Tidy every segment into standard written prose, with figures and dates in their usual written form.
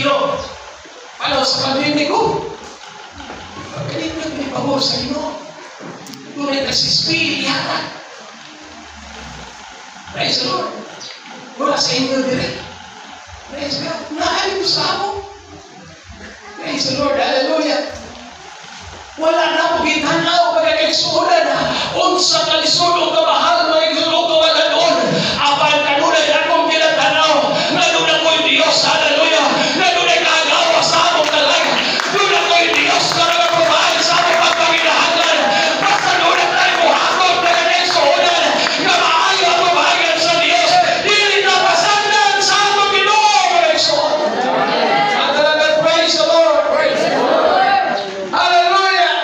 Pero, ano sa pandemic ko? Pagkalipot ni pabor sa Ginoo. Dunay kasispi, ihatag. Praise the Lord. Wala sa inyo dire. Praise God. Naalim sa ako. Praise the Lord. Hallelujah. Wala na po gitanaw pagkakaigsuonan. Unsa kalisod o kamahal mga igsoon o kawalanon. Apan kanunay akong kinatanaw nga duna ko'y Diyos. Hallelujah. Nga dunay kaagawa sa among kalag. Duna ko'y Diyos nga nagaprovide sa among pagpanginahanglan. Basta duna tayo muhakot, mga kaigsuonan, nga maayo ang pamahagan sa Diyos. Dili na pasagdan sa atong Ginoo, mga igsoon. Ang talaga, praise the Lord. Praise the Lord. Hallelujah!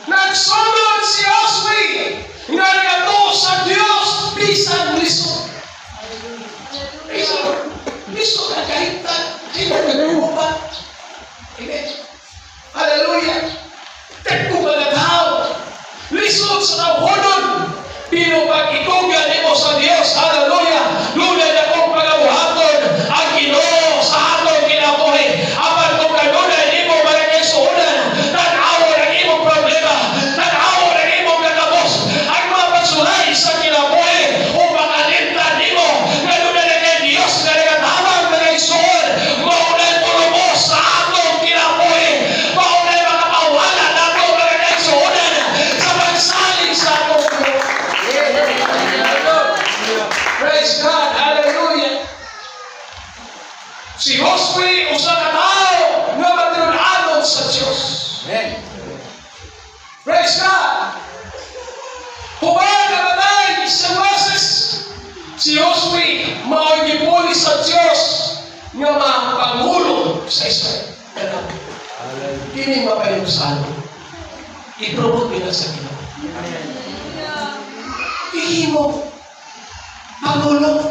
Nagsunod si Josue nga nagatuo sa Dios bisan lisod. Praise the Lord. Lisod ang kahimtang, hindi nagkupa. Amen. Hallelujah. Dagko mga tao. Lisod sa tawhonon. Pero pag itugan nimo sa Dios, hallelujah, dunay akong pagabuhaton ang Ginoo sa atong kinabuhi. Apan kung kanunay nimo mga kaigsuonan, tan-awon ang imong problema, tan-awon ang imong kakabos, ang mga pagsulay sa kinabuhi, o makalimtan nimo nga dunay na kay Dios nga nagatabang, mga igsoon, mao na'y mulubos sa atong kinabuhi, mao na'y makapawala nato, mga kaigsuonan, sa pagsalig sa atong Ginoo. Praise God. Hallelujah. Si Josue, usa ka tawo nga matinud-anon sa Dios. Amen. Praise God. Human namatay si Moses, si Josue mao'y gipuli sa Dios nga mapangulo sa Israel. Kini mapayusan. I-promote nila sa Ginoo. Ihimo pangulo.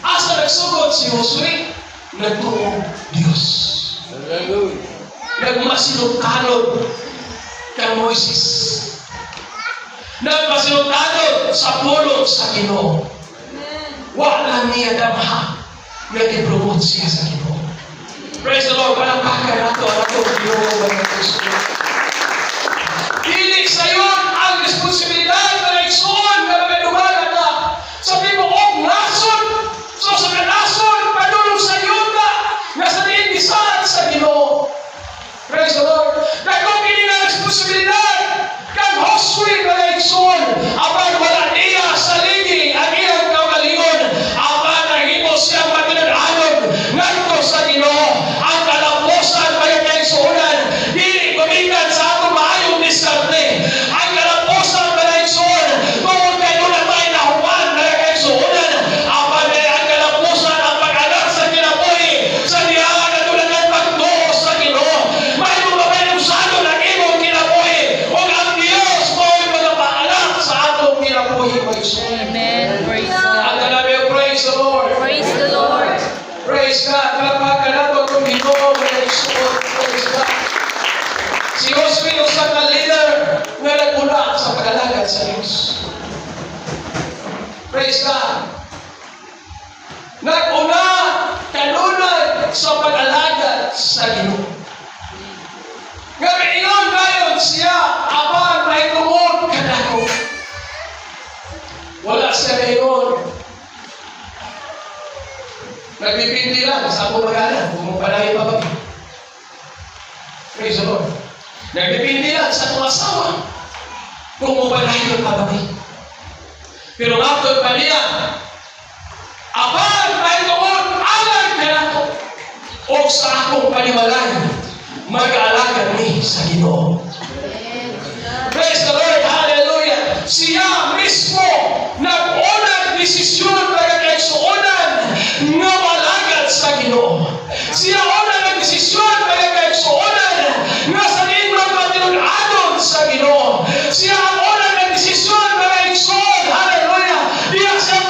Asa nagsugod si Josue? Nagtuo Dios. Hallelujah. Nagmasinultanod kang Moises. Nagmasinultanod sa pulong sa Ginoo. Wala niya damha nga gi-promote siya sa Ginoo. Praise the Lord. Palakpakan nato ang atong Ginoo, mga igsoon. Dili sayon ang responsibilidad, mga igsoon, nga mga dumagan na sa tibuok nasod, so sa kanasod padulong sa yuta nga sa diin bisan sa Ginoo. Praise the Lord. Dako kini nga responsibilidad kang Josue, mga igsoon, apan wala niya saligi ang iyang kaugalingon, apan nahimo siya matinud-anon ngadto sa Ginoo. Ang kalapusan, mga kaigsuonan, dili gumikan sa atong maayong diskarte. Ang kalapusan, mga igsoon, tungod kay duna tay nahuman, mga kaigsuonan, apan kay ang kalapusan ang pag-anak sa kinabuhi sa diha nga duna kay pagtuo sa Ginoo. May mapahinumsadon ang imong kinabuhi ug ang Dios mo'y magapaanak sa atong kinabuhi, mga igsoon. Amen. Praise Ang God. kanabi, praise the Lord. Praise the Lord. Praise God. Palakpakan nato atong Ginoo, mga igsoon. Praise God. Si Josue, usa ka leader nga naguna sa pag-alagad sa Dios. Praise God. Nag-una kanunay sa pag-alagad sa Ginoo. Nga miingon dayon siya, apan mahitungod kanako. Wala siya miingon. Nagdepende lang sa akong mag-anak kung palayo pa ba. Praise the Lord. Nagdepende lang sa akong asawa kung mupalayo pa ba. Pero ngatod pa niya, apan mahitungod alang kanako o sa akong panimalay, mag-alagad ni sa Ginoo. Praise the Lord. Hallelujah. Siya mismo nag-unang desisyon, mga kaigsuonan, nga malagad sa Ginoo. Siya una nagdesisyon, mga kaigsuonan, nga sa diin matinud-anon sa Ginoo. Siya ang unang nagdesisyon, mga igsoon. Hallelujah. Diya sa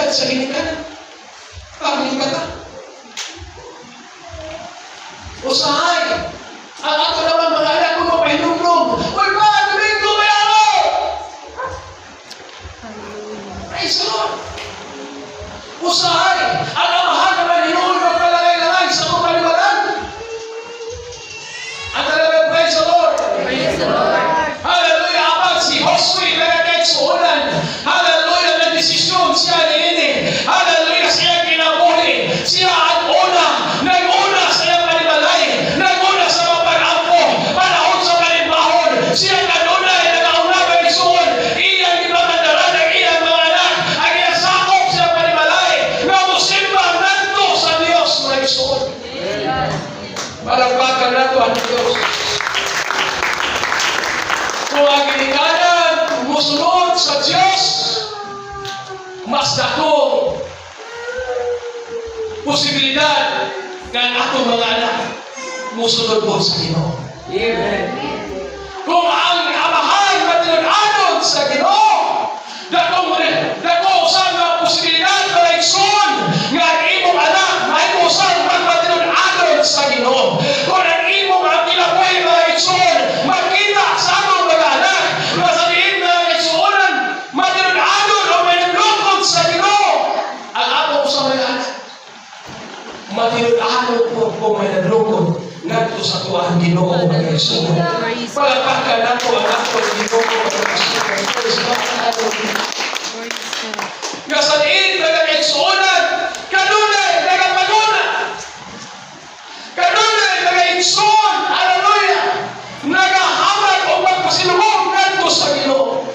Mualagad sa ginikanan. Pamilya ka. Usahay, ang ato naman mga anak ko mapahinumdum. Uy ba, Domingo may araw! Praise the Lord. Usahay, ang amahan naman hinuon magpalangay-langay sa akong panibalan. Ang talagang praise the Lord. Praise the Lord. Hallelujah! Apan si Josue nagakaigsuonan. Hallelujah! Nagdesisyon siya niini. Hallelujah! Siya kinabuhi. Siya ang una. Nag-una sa iyang panimalay. Nag-una sa mga pag-ampo. Panahon sa panimbahon. Siya kanunay. Nagauna ba igsuon. Iyang gipamandaran ang iyang mga anak. Ang iyang sakop sa panimalay. Nga musimba ngadto sa Dios, mga igsuon. Palakpakan nato ang Diyos. Kung ang ginikanan musunod sa Diyos, mas dakong posibilidad nga ang atong mga anak musunod po sa Ginoo. Amen. Kung ang amahan matinud-anon sa Ginoo, dakong dako sa nga posibilidad, mga igsoon, nga ang imong anak mahimo usab magmatinud-anon sa Ginoo. Kung ang imong ang kinabuhi, mga igsoon, makita sa atong mga anak nga sa diin, mga igsuonan, matinud-anon o manunukod sa Ginoo, ang ato sa mga anak matinud-anon po kung may nanlukod ngadto sa tuang Ginoo, mga igsoon. Palakpakan nato ang atong Ginoo, mga igsoon. Praise God. Hallelujah. Praise God. Nga sa diin mga igsuonan, kanunay nagapaguna. Kanunay mga igsoon, hallelujah, nagahamag o magpasilubong ngadto sa Ginoo.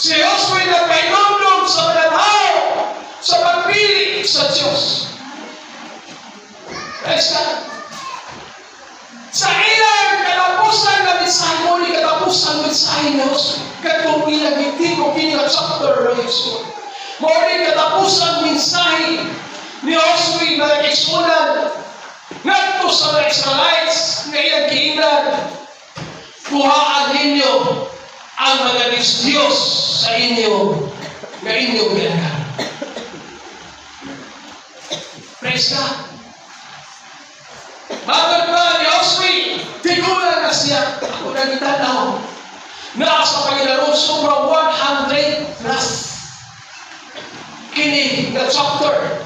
Si Josue nagpahinumdum sa mga tao sa pagpili sa Diyos. Praise God. Sa ilang katapusan na mensahe mo ni katapusan mensahe ni Josue. Katong ilang gitiko kini nga chapter ng Josue. Mao ni katapusan mensahe ni Josue, mga kaigsuonan, ngadto sa mga Israelites nga iyang giingnan: "Kuhaan ninyo ang mga Diyos sa inyo nga inyong gialagaran." Praise God. Bakit ba ni Josue, tigulang na siya? Ako nagitanaw. Naa sa Panginoon sobra 100 plus kini nga chapter.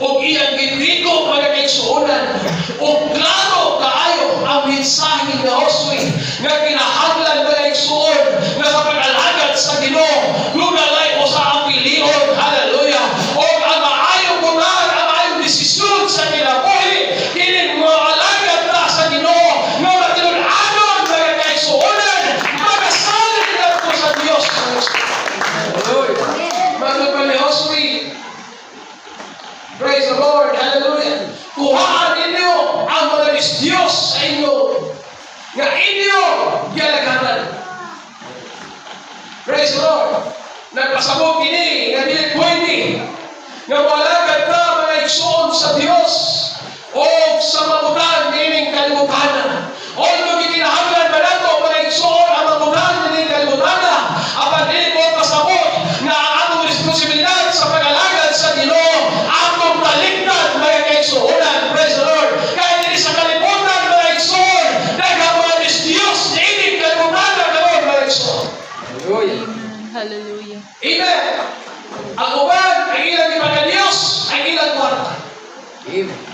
Og iyang gitiko, mga kaigsuonan, og klaro kaayo ang mensahe ni Josue nga kinahanglan, mga igsuon, nga sa pag-alagad sa Ginoo lunalay o sa ang pilion. Hallelujah! Og ang maayong bunar, ang maayong desisyon sa kinabuhi kini moalagad na sa Ginoo nga matinud-anon, mga kaigsuonan, magasalig ngadto sa Dios. Hallelujah. Mga pa ni Josue, praise the Lord, hallelujah. "Kuhaan ninyo ang mga Diyos sa inyo nga inyo gialagaran." Praise the Lord. Nagpasabot kini nga dili pwede nga moalagad ka, mga igsoon, sa Dios o sa mabutan niining kalibutan. Although gikinahanglan ba nato, mga igsoon, ang mabutan niining kalibutan, apan dili mo pasabot nga ang atong responsibilidad sa pag-alagad sa Ginoo atong talikdan, mga kaigsuonan. Praise the Lord. Kaya dili sa kalibutan, mga igsoon, daghang mga Diyos niining kalibutan karon, mga igsoon. Hallelujah. Hallelujah. Amen. Ang uban, ang ilang ipagka-Diyos, ang ilang kwarta. Amen.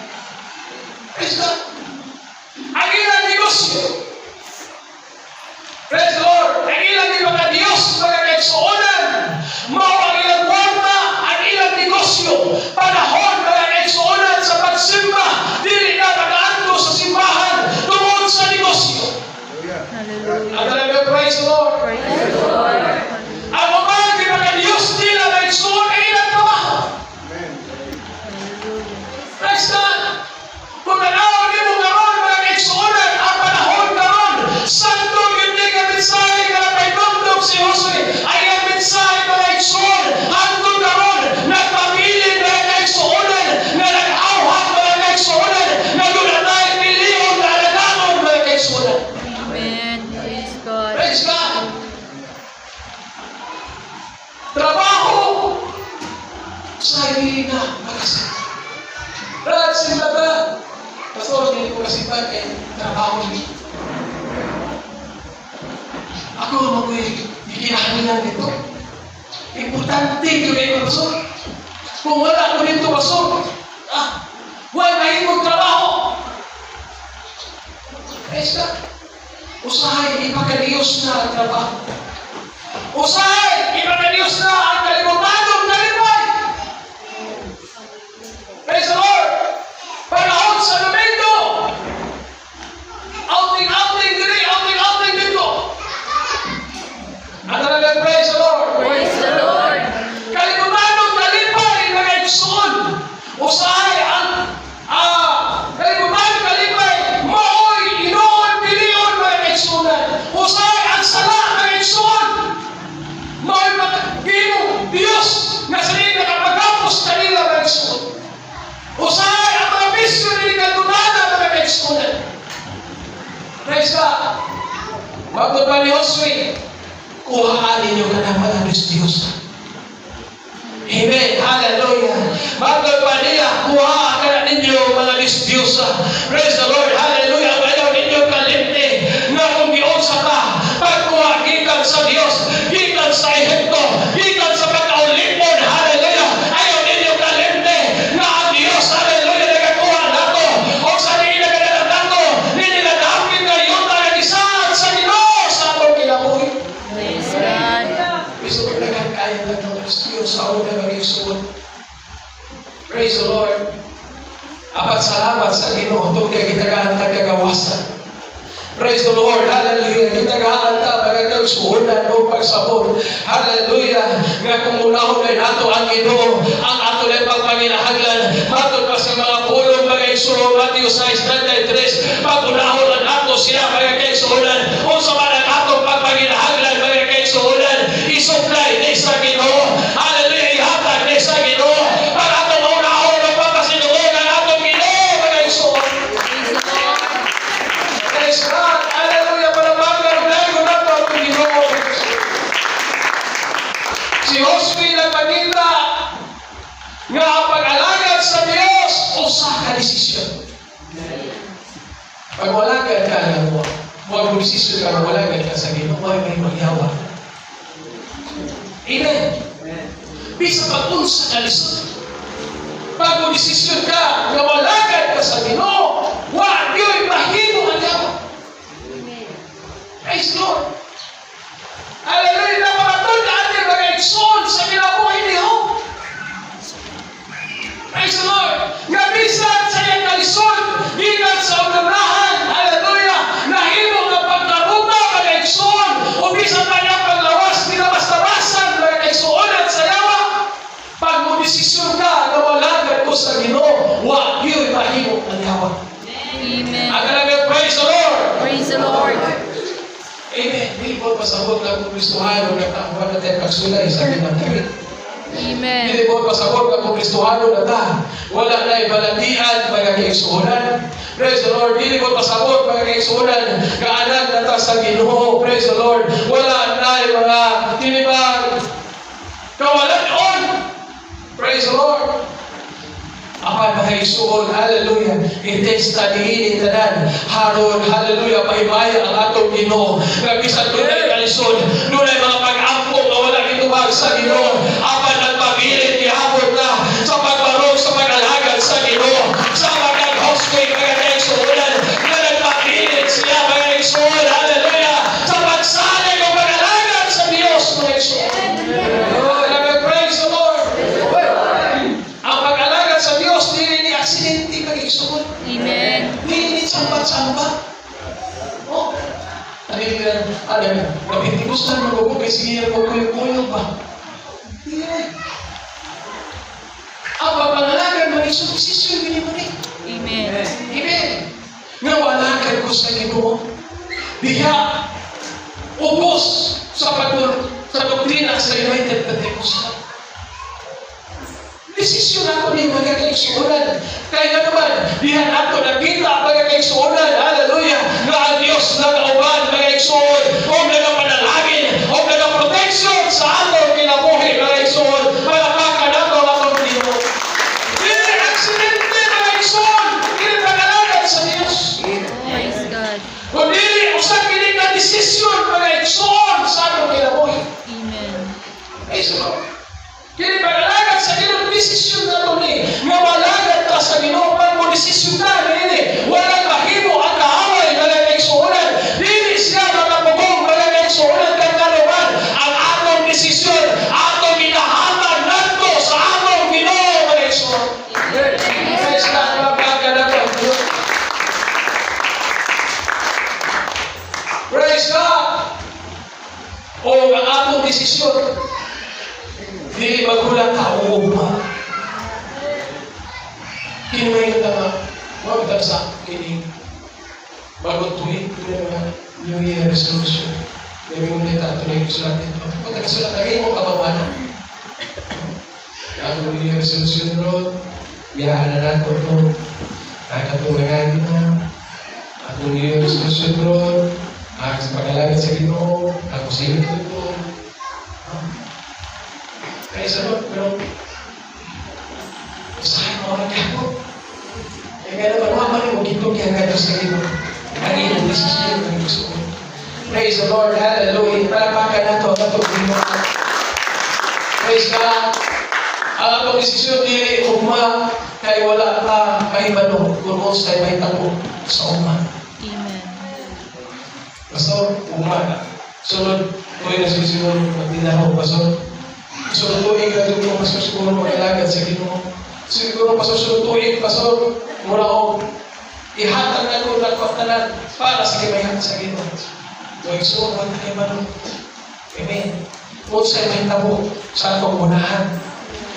Usahay dili na makasala. Brad, simba ba? Pastor, dili ko kasimba kay trabaho ni. Ako mako'y gikinahanglan dito. Importante gyud kayo, Pastor. Kung wala ko dito, Pastor, wala mahimong trabaho. Praise God. Usahay, ipakadiyos na ang trabaho. Usahay, ipakadiyos na ang kalibutanong kalipay. Praise the Lord. Panahon sa Domingo. Outing, outing, diri, outing, outing dito. Ang talagang praise the Lord. Praise the Lord. Kalibutanong kalipay, mga igsoon. Usahay ang kalibutanong kalipay, maoy, inoon, pilion, mga igsuonan. Usahay ang sala, mga igsoon. Maoy mga Diyos nga sa nakapagapos kanila, mga igsoon. Usahay ang mga bisyo ni kantunana, mga igsuonan. Praise God. Matod pa ni Josue, kuhaan ninyo kanang mga Diyos Diyos. Amen. Hallelujah. Matod pa niya, kuha ka na ninyo mga Diyos Diyos. Praise the Lord. Hallelujah. Ayaw ninyo kalimti nga kung giunsa ka, pagkuha gikan sa Diyos, gikan sa Ehipto, gikan sa pagkaulipon. Hallelujah. Ayaw ninyo kalimti nga ang Diyos, hallelujah, nagakuha nato. O sa diin nagadala nato, nininadapit nga yuta nga gisaad sa Ginoo sa atong kinabuhi. Praise God. Gusto ko daghan kaya ng mga Diyos sa una mga igsoon. Praise the Lord. Apat salamat sa Ginoo tungod kay gitagaan ta kagawasan. Praise the Lord. Hallelujah. Gitagaan ta mga kaigsuonan o pagsabot. Hallelujah. Nga kung unahon ay nato ang Ginoo, ang ato lang pagpanginahanglan, matod pa sa mga pulong, mga igsoon, Matthew 6:33, pag-unahon ang ato siya, mga kaigsuonan, unsa man ang atong pagpanginahanglan, mga kaigsuonan, isupply ni sa Ginoo. Hallelujah. Ihatag ni sa Ginoo. Pag atong unahon ang pagpasinuod ang atong Ginoo, mga igsoon. Praise the Lord. Praise God. Hallelujah. Palabagan ang lago nato ang Ginoo. Si Josue nagpakita nga ang pag-alagad sa Diyos usa ka desisyon. Pag walagad ka, alam mo, huwag mo desisyon ka, walagad ka sa Ginoo, may may magyawa. Amen. Bisa pag-unsa ka lisod. Pag mo desisyon ka nga walagad ka sa Ginoo, wa gyud mahimo ang yawa. Praise the Lord. Hallelujah. Napakatun-an ni mga igsoon sa kinabuhi ni Job. Praise the Lord. Nga bisan sa iyang kalisod, gikan sa unanahan, hallelujah, nahimo nga pagkaruta, mga igsoon, o bisan pa niyang paglawas, nilabas-labasan, mga igsoon at sa yawa, pag mo desisyon ka nga walagad ko sa Ginoo, wa gyud mahimo ang yawa. Amen. Ang kalagay, praise the Lord. Praise the Lord. Amen. Di mo pasabot lang kung Kristohano na ta, wala tayo pagsulay sa kinabuhi. Amen. Hindi mo pasabot lang kung Kristohano na ta, wala na balatian, mga kaigsuonan. Praise the Lord. Dili mo pasabot, mga kaigsuonan, kaanan na ta sa Ginoo. Praise the Lord. Wala na mga tinibang kawalan-on. Praise the Lord. Apan mga igsuon, hallelujah, itesta niini tanan. Haron, hallelujah, mahimaya ang atong Ginoo. Nga bisan dunay kalisod, dunay mga pag-ampo nga wala gitubag sa Ginoo. Apan nagpabilin gihapon na sa pagbarog sa pag-alagad sa Ginoo. Sa pag-hostway, mga kaigsuonan, nga nagpabilin siya, mga igsuon, hallelujah, sa pagsalig o pag-alagad sa Dios, mga igsuon. Hallelujah, praise the Lord. Ang pag-alagad sa Diyos, dili ni aksidente, mga igsuon. Amen. Dili ni tsamba-tsamba. Oh. Ano yun, ano yun, Pentecostal mo ko, kasi sige ko kuyo-kuyo ba? Dili. Ang pag-alagad mo, igsuon, desisyon, gini mo ni. Amen. Amen. Nga walagad ko sa Ginoo. Diha, ubos sa doktrina sa United Pentecostal. Desisyon ako ni mga kaigsuonan. Kaya nga naman, diha nato nakita mga kaigsuonan, hallelujah, nga ang Diyos nagauban, mga igsuon, o nagapanalangin, o nagaproteksyon sa atong kinabuhi, mga igsuon, palakpakan nato ang atong Diyos. nagsulat nito. Kung nagsulat na kayo, kabawana. Ang New Year resolution ron, biyaan na nato ito. Nakatulungan na. Ang New Year resolution ron, ang sa pag-alagad sa Ginoo, ang kusilip ito. Kaya sa Lord, pero usahay mo ang gako. Kaya nga naman, wala man yung gitog yan nga sa Ginoo. Ang iyong desisyon, ang gusto ko. Praise the Lord, hallelujah. Palakpakan nato ang atong Ginoo. Praise God. Ang atong desisyon dili ugma kay wala pa kahibalo kung unsay mahitabo sa ugma. Amen. Pastor, ugma. Sunod, tuig na siguro magdinaho, Pastor. Sunod tuig na dito, Pastor, siguro mag-alagad sa Ginoo. Siguro, Pastor, sunod tuig, Pastor, mura og ihatag na ko nagpatanan para sa kimayan sa Ginoo. Tuig suod, wala kahibalo. Amen. Unsay mahitabo sa atong unahan.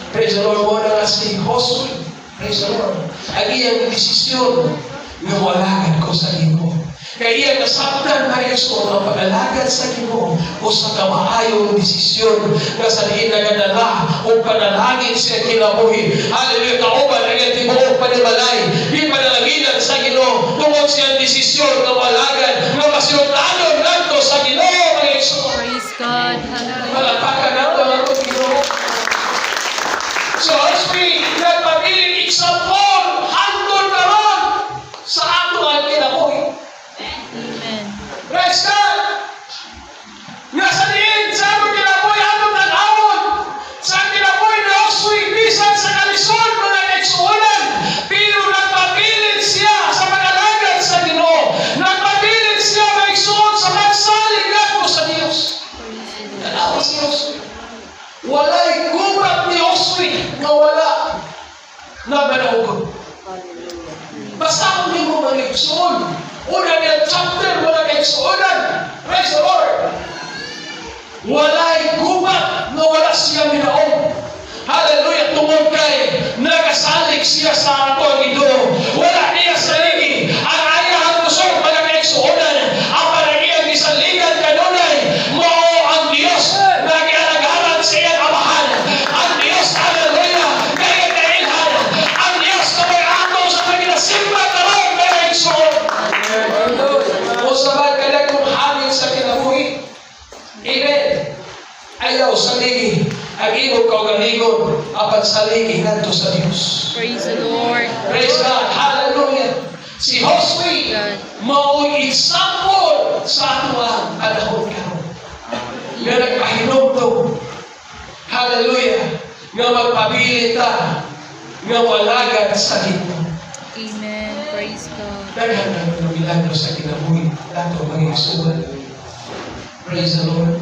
Praise the Lord, mo na nga si Josue. Praise the Lord. Ang iyang desisyon nga moalagad ko sa Ginoo. Kaya iyang nasabtan na Yesu ang pag-alagad sa Ginoo usa ka maayong desisyon nga sa diin nagadala o panalangin sa kinabuhi. Hallelujah, kauban ang iyang tibuok panimalay, ipanalanginan sa Ginoo tungod sa iyang desisyon nga moalagad nga masinugtanon ngadto sa Ginoo, mga igsoon. Praise God. Hallelujah. Palakpakan nato ang atong Ginoo. So as we nagpabiling example hangtod karon sa ato ang kinabuhi. Amen. Praise God! Nga sa diin sa atong kinabuhi atong tan-awon sa kinabuhi ni Josue bisan sa kalisod mga kaigsuonan, pero nagpabilin siya sa pag-alagad sa Ginoo. Nagpabilin siya, mga igsuon, sa pagsalig ngadto sa Dios. Praise the Lord. Tanawa si Josue. Walay gubat ni Josue nga wala nagmanaugod. Basta nimo, mga igsuon. Una niya chapter, wala kaigsuonan. Praise the Lord. Walay gubat nga wala siya minaog. Hallelujah. Tungod kay nagasalig siya sa ato ang Ginoo. Wala niya saligi ang ayahang kusog, mga kaigsuonan. Apan ang iyang gisaligan kanunay mao ang Dios na gialagaran sa iyang amahan. Ang Dios, hallelujah, kay kailhan. Ang Dios na may ato sa paginasimba karon, mga kaigsuon. Usa ba kadagkong hangin sa kinabuhi? Amen. Ayaw saligi ang imong kaugalingon, apan saligi ngadto sa Dios. Praise the Lord. Praise God. Hallelujah. Si Josue mao'y example sa atoang panahon karon. Nga nagpahinumdum. Hallelujah. Nga magpabilin ta nga moalagad sa Ginoo. Amen. Praise God. Daghan na mga milagro sa kinabuhi nato, mga igsuon. Praise the Lord.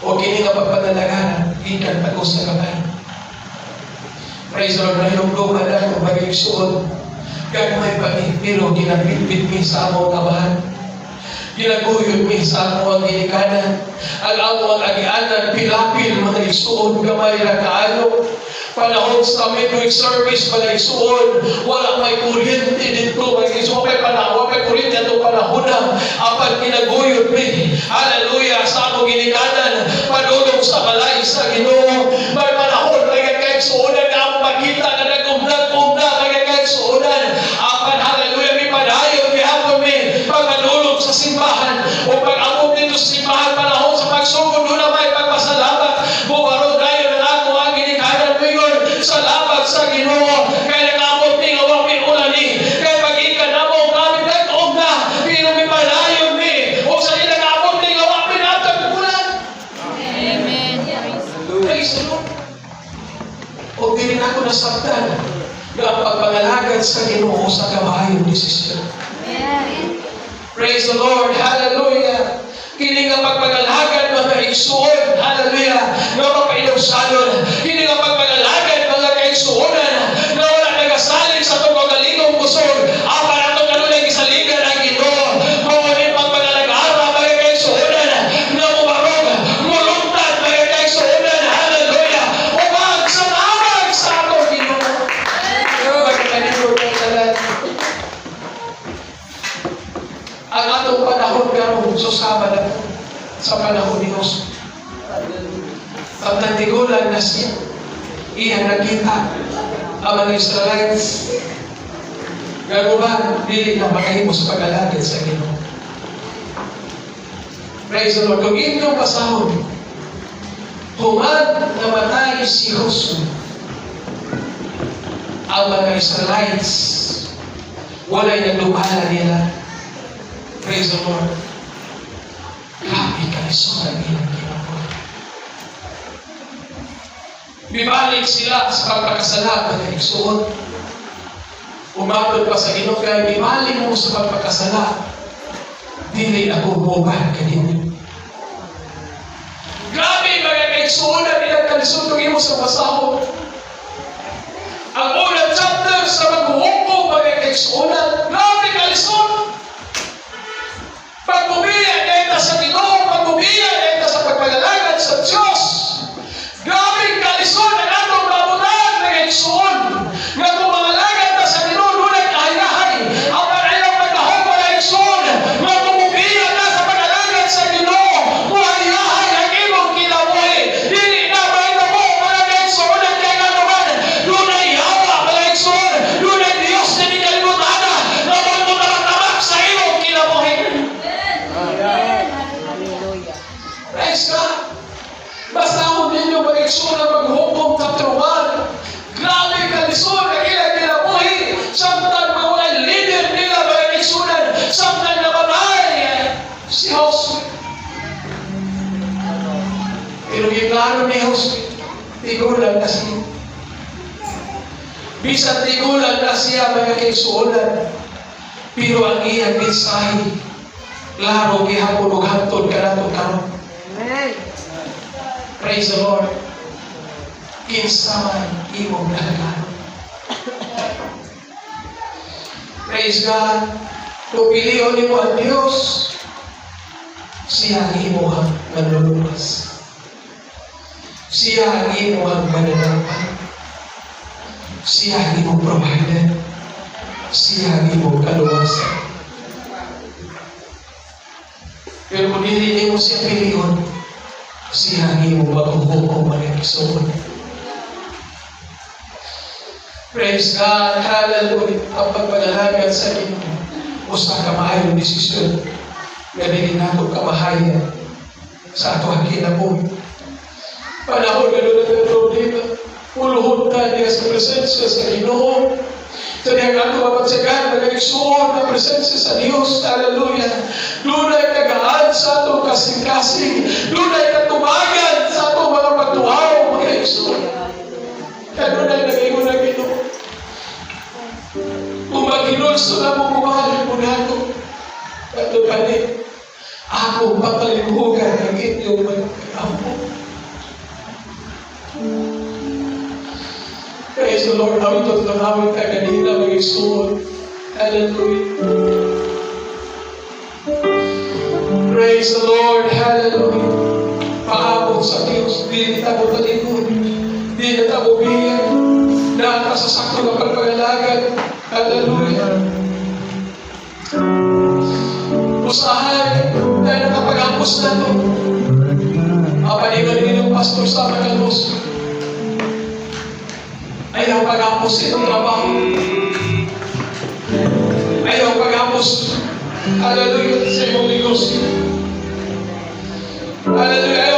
O kini nga pagpanalagaran, gikan pa ko sa kamay. Praise the Lord, nahinumduman ako, mga igsuon. Gagmay pa mi, pero ginabitbit mi sa among amahan. Ginaguyod mi sa among ginikanan. Ang among agianan, pilapil, mga igsuon, gamay ra kaayo. Panahon sa midweek service, mga igsuon, wala may kuryente dito, mga igsuon, may panahon, may kuryente atong panahon na, apan ginaguyod mi. Hallelujah, sa among ginikanan, padulong sa balay sa Ginoo. May panahon, mga kaigsuonan, nga among makita nga nag-umnag-umna, mga kaigsuonan. Apan, hallelujah, mi padayon, gihapon mi, pagpadulong sa simbahan, o pag-amog dito sa simbahan, panahon sa pagsugod, doon na may pagpasalamat. Bukaro dayon ang ako ang ginikanan moingon, salamat sa Ginoo. Kay nag-amot ni nga wa mi ulan ni. Kay pag-ikan namo, kami nag-og na, pero mi padayon mi. O sa nag-amot ni nga wa mi natag ulan. Amen. Praise Praise the Lord. O dili na ako nasabtan nga ang pagpangalagad sa Ginoo sa kamaayong desisyon. Praise the Lord. Hallelujah. Kini nga pagpangalagad, mga igsuon. Hallelujah. Nga makainugsanon. Kini nga pagpangalagad, mga kaigsuonan, nga wala nagasalig sa atong kaugalingong kusog. Apan atong kanunay gisaligan ang Ginoo. Mao ni pagpangalagara, mga kaigsuonan, nga mubarog, mulungtad, mga kaigsuonan. Hallelujah. Ubag sa amag sa atong Ginoo. Magkanindot ang tanan. Ang atong panahon karon susama na sa panahon ni Josue. Samtang tigulang na siya, iyang nakita ang mga Israelites nga uban dili na makahimo sa pag-alagad sa Ginoo. Praise the Lord. Kung inyong basahon, human namatay si Josue, ang mga Israelites, walay nagdumala nila. Praise the Lord. Grabe kalisod ang ilang kinabuhi. Bibalik sila sa pagpakasala, mga igsuon. Umatod pa sa Ginoo kay bibalik mo sa pagpakasala. Dili ako muban kaninyo. Grabe, mga kaigsuonan, ilang kalisod kung imo sa basahon. Ang unang chapter sa Maghuhukom, mga kaigsuonan, grabe kalisod. Pagbubiya na sa Ginoo, pagbubiya na sa pagpagalagad sa Diyos. Grabe kalisod ang atong maabutan, mga igsuon. Nga kung mangalagad ta sa Ginoo, dunay kahayahay. Ang ayaw pagdahom, mga igsuon. Nga kung mubiya ka sa pag-alagad sa Ginoo, muhayahay ang imong kinabuhi. Dili na mahitabo, mga kaigsuon, kay nga naman, dunay yawa, mga igsuon. Dunay Diyos na di kalibutan na magmutamak sa imong kinabuhi. Hallelujah. Praise God. Basta ninyo, mga igsoon, ang Maghukom chapter 1. Grabe kalisod ang ilang kinabuhi. Samtang mga leader nila, mga igsuonan. Samtang namatay si Josue. Pero giklaro ni Josue, tigulang na siya. Bisan tigulang na siya, mga kaigsuonan, pero ang iyang mensahe, klaro gihapon ug hantod kanato karon. Amen. Praise the Lord. Kinsa man imong alagaron? Praise God. Kung pilion nimo ang Diyos, siya ang imong manluluwas. Siya ang imong mananapan. Siya ang imong provider. Siya ang imong kaluwasan. Pero kung dili nimo siya pilion, siya ang imong maghuhukom, mga igsoon. Praise God. Hallelujah. Ang pagpagalagad sa Ginoo, usa ka maayong desisyon nga dili nato kamahayan sa ato ang kinabuhi. Panahon nga doon ang problema, uluhod ta niya sa presensya sa Ginoo. Sa dihang ato mapatsagan, mga igsoon, ang presensya sa Diyos. Hallelujah. Dunay tagaan sa atong kasing-kasing. Dunay katubagan sa atong mga pagtuhaw, mga igsoon. Kaya dunay nag-ingon na Ginoo. Kung maghinulso na mo, kumahal mo nato. Kato kani, ako papalimugan ang inyong mga pag-ampo. Praise the Lord. Awit at lang awit ka kanina, mga igsoon. Hallelujah. Praise the Lord. Hallelujah. Paabot sa Diyos. Di na tabo talikod. Di na tabo biyan. Naa sa sakto nga pagpagalagad. Hallelujah. Usahay, dahil nakapaghapos na to. Apan ingon ninyong pastor sa mga negosyo. Ayaw paghapos itong trabaho. Ayaw paghapos. Hallelujah, sa imong negosyo. Hallelujah.